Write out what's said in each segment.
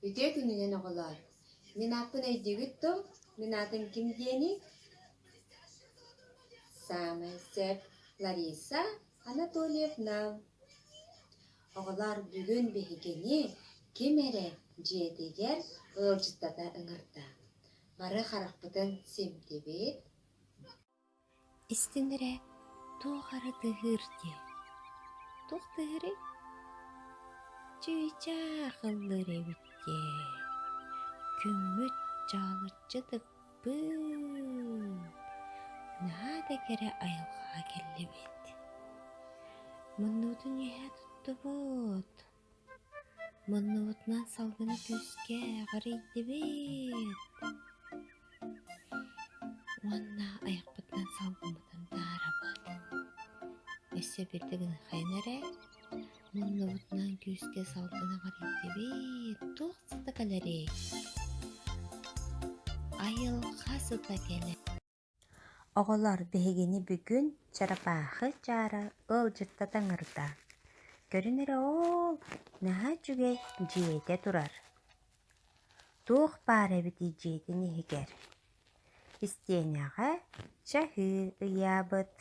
Үтүө күнүнэн оҕолоор! Мин ааппын өйдүүгүт дуо? Мин аатым ким диэний? Саамай сөп Лариса Анатольевна. Оҕолоор, бүгүн биһигини ким эрэ дьиэтигэр ыалдьыттата ыҥырда. Бары харахпытын симтибит. Истин эрэ, туох эрэ тыаһыыр дии. Туох тыаһыырый? Чыычаах ыллыыр эбит дии. Күммүт чаалыччы тыкпыт. Наһаа да кэрэ айылҕаҕа кэллибит. Муннубутун үөһэ туттубут. Муннубутунан салгыны күүскэ эҕирийдибит уонна айахпытынан салгыммытын таарабыт. Өссө биирдэ гыныхайын эрэ муннубутунан күүскэ салгын эҕирийдибит. Туох сыта кэлэрий? Айылҕа сыта кэлэр. Оҕолор биһигини бүгүн чарапаахы чаара ыалдьыттата ыҥырда. Көрүн эрэ оол, наһаа үчүгэй дьиэтэ турар. Туох баар эбитий дьиэтин иһигэр? Истиэнэҕэ чаһыы ыйаабыт.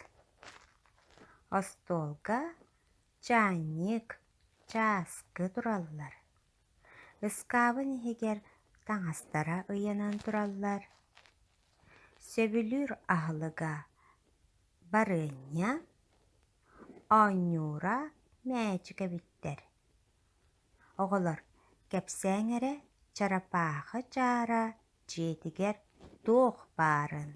Остуолга чаанньык, чааскы тураллар. Ыскаабын иһигэр таҥастара ыйанан тураллар. Сөбүлүүр аһылыга барыанньа, оонньуура мээчик эбиттэр. Оҕолор, кэпсээҥ эрэ чарапаахы чаара дьиэтигэр туох баарын.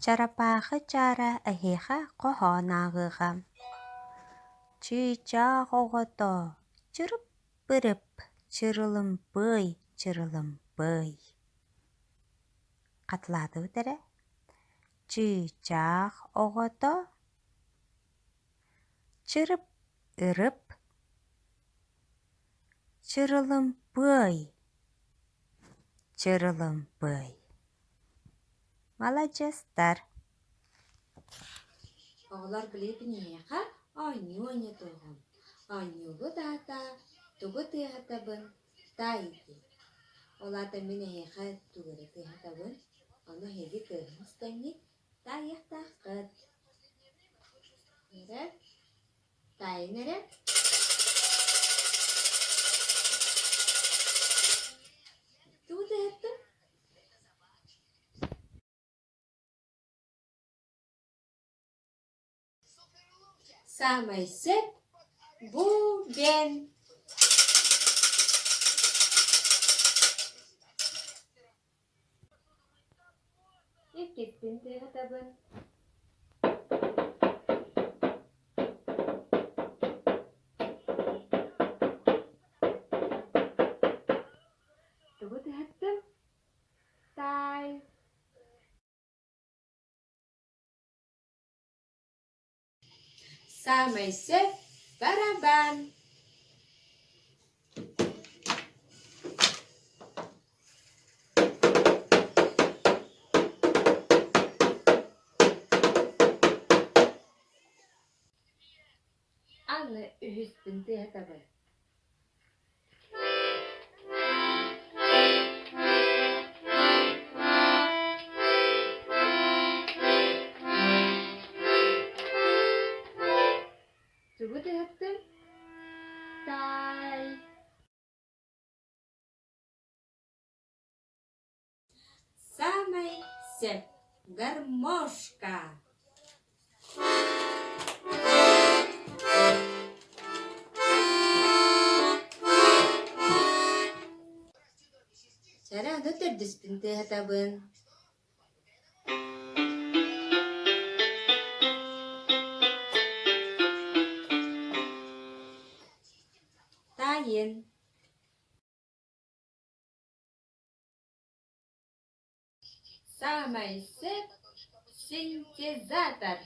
Чарапаахы чаара эһиэхэ хоһоон ааҕыаҕа: Чыычаах оҕото чырып-бырып, чырылымпыай, чырылымпыай Хатылаатыбыт эрэ: Чыычаах оҕото Чырып-ырып, чырылымпыай, чырылымпыай Маладьыастар! Оҕолор билигин эһиэхэ оонньуу оонньотуоҕум. Оонньуубут аата тугу тыаһатабын таай диэн. Ол аата мин эһиэхэ тугу эрэ тыаһатабын, ону эһиги тыаһын истэҥҥит таайыахтааххыт. Эрэ, таайын эрэ. Тугу тыаһаттым? Саамай сөп бу диэн Иккиспин тыаһатабын. Тугу тыаһаттым? Таай. Саамай сөп барабан. Аны үһүспүн тыаһатабын. Тугу тыаһаттым? Таай. Саамай сөп гармошка. Чара аны төрдүспүн тыаһатабын. Таайын. Саамай сөп синтезатор.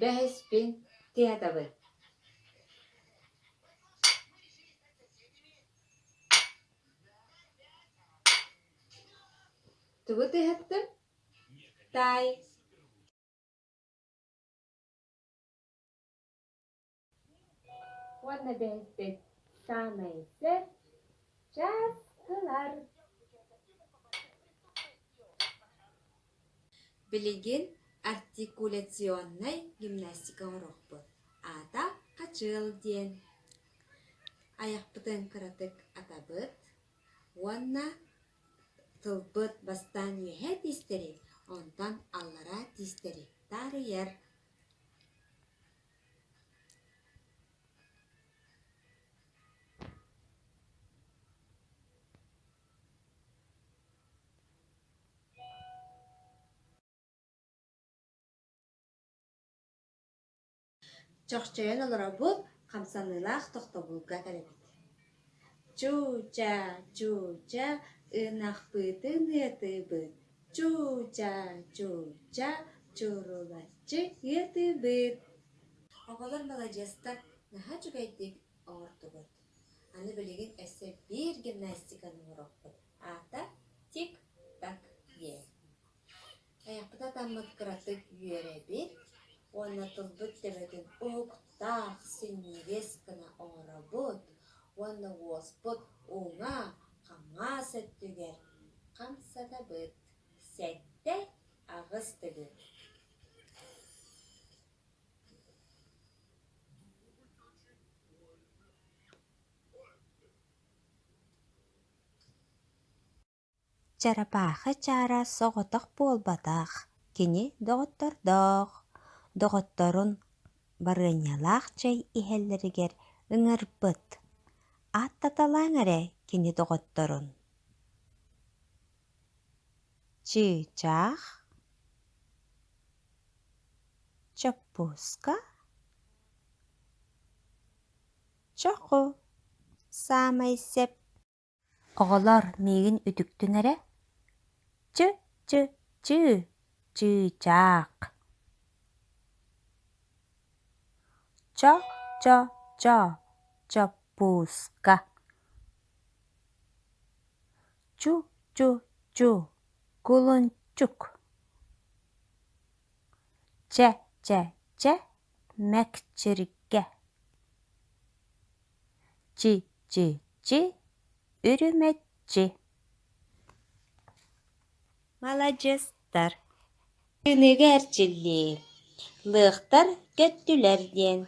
Бэһиспин тыатабын. Тугу тыаһаттым? Таай. Уонна бэһиспит саамай сөп часкылар. Билигин артикуляционнай гимнастика оҥоруохпут. Аата хачыал диэн. Айахпытын кыратык атабыт уонна тылбыт бастаан үөһээ тиистэри, онтон аллараа тиистэри таарыйар. Чохчойон олоробут, хамсаныылаах тохтобулга кэлэбит. Чуу-ча, чуу-ча, ынахпытын ыатыыбыт, чуу-ча, чуу-ча, чурулаччы ыатыыбыт. Оҕолор маладьыастар, наһаа үчүгэйдик оҥордугут. Аны билигин өссө биир гимнастиканы оҥоруохпут. Аата тик-так диэн. Айахпыт атаммыт кыратык үөрэбит уонна тылбыт төбөтүн уһуктаах синньигэс гына оҥоробут уонна уоспут уҥа хаҥас өттүгэр хамсатабыт 7-8 төгүл. Чарапаахы чаара соҕотох буолбатах, кини доҕоттордоох, доҕотторун барыанньалаах чэй иһэллэригэр ыҥырбыт, ааттаталааҥ эрэ кини доҕотторун Чыычаах, чоппууска, чоху саамай сөп Оҕолоор, миигин үтүктүн эрэ, чы-чы-чыы, чыычаах Чо-чо-чо, чоппууска Чу-чу-чу, кулунчук Чэ-чэ-чэ, мэкчиргэ Чи-чи-чи, үрүмэччи Маладьыастар Тыыныыга эрчиллии, лыахтар көттүлэр диэн,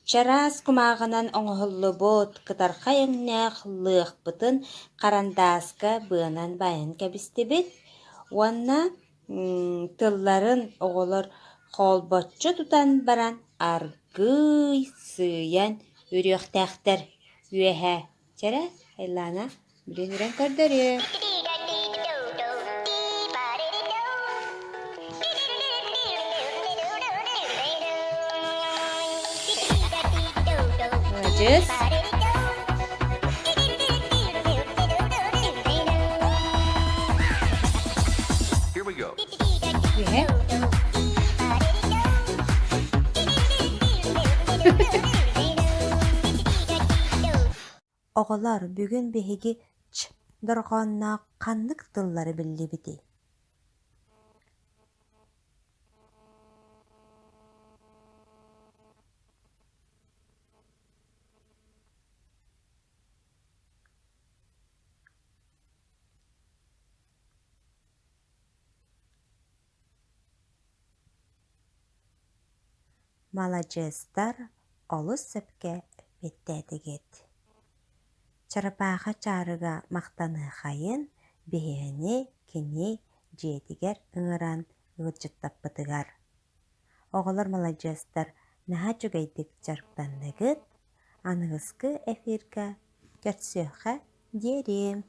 чараас кумааҕынан оҥоһуллубут кытархай өҥнөөх лыахпытын харандааска быанан баайан кэбистибит уонна тылларын оҕолор холбоччу тутан баран аргыый сыыйан үрүөхтээхтэр үөһэ Чэрэ, Айлаана, билин үрэн көрдөрүө. Маладьыас. Үһэ. Оҕолор, бүгүн биһиги «ч» дорҕоонноох ханнык тыллары биллибитий? Маладьыастар олус сөпкө эппиэттээтигит. Чарапааха чаарыга махтаныаххайын, биһигини кини дьиэтигэр ыҥыран ыалдьыттаппытыгар. Оҕолор маладьыастар наһаа үчүгэйдик дьарыктанныгыт, аныгыскы эфиргэ көрсүөххэ диэри.